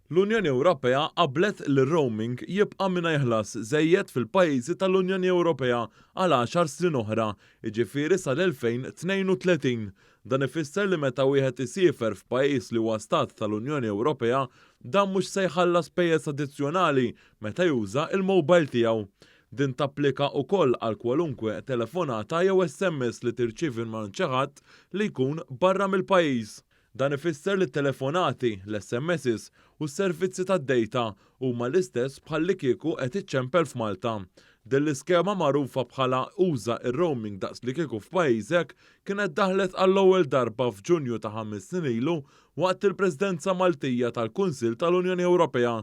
L-Unjoni Ewropea qablet li r-roaming jibqa' mingħajr ħlas żejjed fil-pajjiżi tal-Unjoni Ewropea għal għaxar snin oħra, jiġifieri sal-2032. Dan ifisser li meta wieħed isiefer f'pajjiż li huwa stat tal-Unjoni Ewropea, dan mhux se jħallas spejjeż addizzjonali meta juża l-mobile tiegħu. Din tapplika wkoll għal kwalunkwe telefonata jew SMS li tirċievi mingħand xi ħadd li jkun barra mill-pajjiż. Dan ifisser li t-telefonati, l-SMSs u s-servizzi tad-dejta huma l-istess bħallikieku qed iċċempel f'Malta. Din l-iskema magħrufa bħala uża r-roaming daqslikieku f'pajjiżek kienet daħlet għall-ewwel darba f'Ġunju ta' ħames snin ilu waqt il-Presidenza Maltija tal-Kunsill tal-Unjoni Ewropea.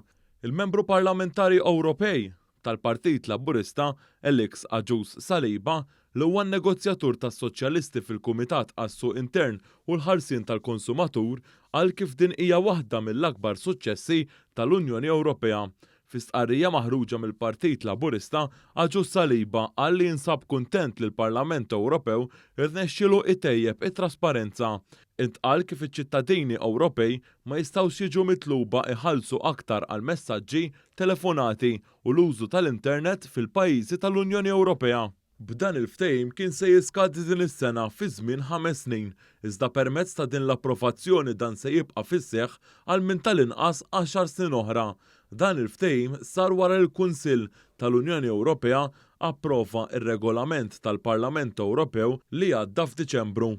Il-Membru Parlamentari Ewropej, tal-Partit Laburista, Alex Agius Saliba, li huwa n-negozjatur tas-Soċjalisti fil-Kumitat għas-Suq Intern u l-Ħarsien tal-Konsumatur, qal kif din hija waħda mill-akbar suċċessi tal-Unjoni Ewropea. Fi stqarrija maħruġa mill-Partit Laburista, Agius Saliba qal li jinsab kuntent li l-Parlament Ewropew irnexxielu itejjeb it-trasparenza. Intqal kif iċ-ċittadini Ewropej ma jistgħux jiġu mitluba jħallsu aktar għal messaġġi, telefonati u l-użu tal-internet fil-pajjiżi tal-Unjoni Ewropea. B'dan il-ftehim kien se jiskadi din is-sena fi żmien ħames snin, iżda permezz ta' din l-approvazzjoni dan se jibqa' fis-seħħ għal minn tal-inqas għaxar snin oħra. Dan il-ftehim sar wara li l-Kunsill tal-Unjoni Ewropea approva r-regolament tal-Parlament Ewropew li għadda f'Diċembru.